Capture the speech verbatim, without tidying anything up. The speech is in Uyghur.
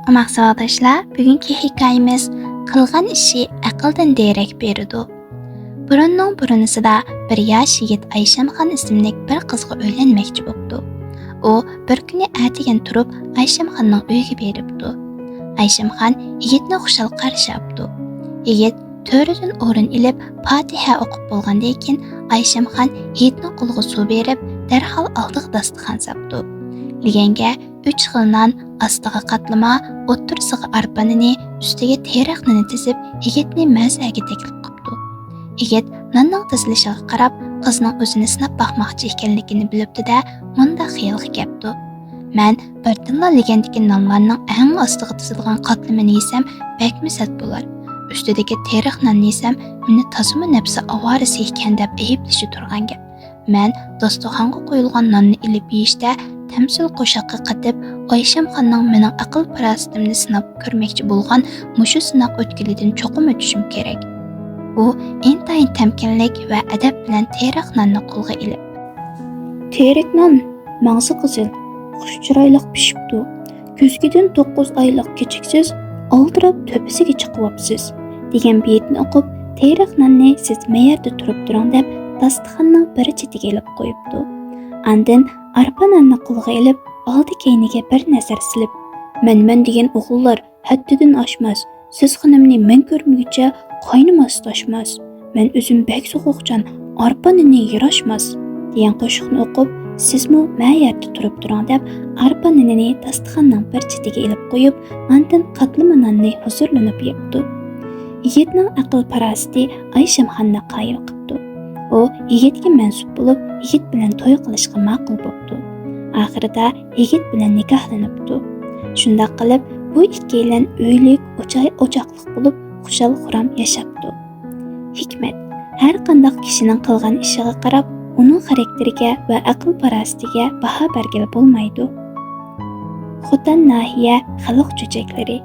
ئوماق ساۋاقداشلار، بۈگۈنكى ھېكايىمىز قىلغان ئىشى ئەقىلدىن دېرەك بېرىدۇ. بۇرۇننىڭ بۇرۇنىسىدا بىر ياش يىگىت ئايشەمخان ئىسىملىك بىر قىزغا ئۆيلەنمەكچى بوپتۇ. ئۇ بىر كۈنى ئەتىگەن تۇرۇپ ئايشەمخاننىڭ ئۆيىگە بېرىپتۇ. ئايشەمخان يىگىتنى خۇشال قارشى ئاپتۇ. يىگىت تۆرىدىن ئورۇن ئېلىپ پاتىھە ئوقۇپ بولغاندىن كېيىن ئايشەمخان يىگىتنىڭ قولىغا سۇ بېرىپ دەرھال ئالدىغا داستىخان ساپتۇ. لېگەنگە ئۈچ خىل نان، ئاستىغا قاتلىما، ئوتتۇرىسىغا ئارپا نېنى، ئۈستىگە تېرىق نېنى تىزىپ يىگىتنى مەزەگە تەكلىپ قىپتۇ. يىگىت ناننىڭ تىزىلىشىغا قاراپ قىزنىڭ ئۆزىنى سىناپ باقماقچى ئىكەنلىكىنى بىلىپتۇ-دە، مۇنداق خىيالغا كەپتۇ: مەن بىردىنلا لېگەندىكى نانلارنىڭ ئەڭ ئاستىغا تىزىلغان قاتلىمىنى يېسەم بەكمۇ سەت بولار. ئۈستىدىكى تېرىق ناننى يېسەم مېنى تازىمۇ نەپسى ئاۋارىسى ئىكەن دەپ ئەيىبلىشى تۇرغان گەپ. مەن داستىخانغا قويۇلغان ناننى ئېلىپ يېيىشتە تەمسىل قوشاققا قېتىپ ئايشەمخاننىڭ مېنىڭ ئەقىل پاراسىتىمنى سىناپ كۆرمەكچى بولغان مۇشۇ سىناق ئۆتكىلىدىن چوقۇم ئۆتۈشۈم كېرەك. ئۇ ئىنتايىن تەمكىنلىك ۋە ئەدەپ بىلەن تېرىق ناننى قولىغا ئېلىپ، تېرىق نان، ماڭزى قىزىل، خۇش چىرايلىق پىشىپتۇ. كۆزگىدىن توققۇز ئايلىق كىچىكسىز، ئالدىراپ تۆپىسىگە چىقىۋاپسىز، دېگەن بېيىتنى ئوقۇپ، تېرىق ناننى سىز مەيەردە تۇرۇپ تۇرۇڭ دەپ داستىخاننىڭ بىر چېتىگە ئېلىپ قويۇپتۇ. ئاندىن ئارپا ناننى قولىغا ئېلىپ، ئالدى كەينىگە بىر نەزەر سېلىپ، مەن مەن دېگەن ئوغۇللار ھەددىدىن ئاشماس، سىز خېنىمنى مەن كۆرمىگۈچە قاينىماس تاشماس، مەن ئۆزۈم بەك سوغۇقچان، ئارپا نېنى ياراشماس، دېگەن قوشۇقنى ئوقۇپ، سىزمۇ مەيەردە تۇرۇپ تۇرۇڭ دەپ ئارپا نېنىنى داستىخاننىڭ بىر چېتىگە ئېلىپ قويۇپ، ئاندىن قاتلىما ناننى ھۇزۇرلىنىپ يەپتۇ. يىگىتنىڭ ئەقىل پاراسىتى ئايشەمخاننى قايىل قىپتۇ. ئۇ يىگىتكە مەنسۇپ بولۇپ، يىگىت بىلەن توي قىلىشقا ماقۇل بوپتۇ. ئاخىرىدا يىگىت بىلەن نىكاھلىنىپتۇ. شۇنداق قىلىپ بۇ ئىككىيلەن ئۆيلۈك، ئوچاي-، ئوچاقلىق بولۇپ خۇشال-خۇرام ياشاپتۇ. ھېكمەت، ھەر قانداق كىشىنىڭ قىلغان ئىشىغا قاراپ ئۇنىڭ خاراكتېرىگە ۋە ئەقىل پاراسىتىگە باھا بەرگىلى بولمايدۇ. خوتەن ناھىيە خەلق چۆچەكلىرى.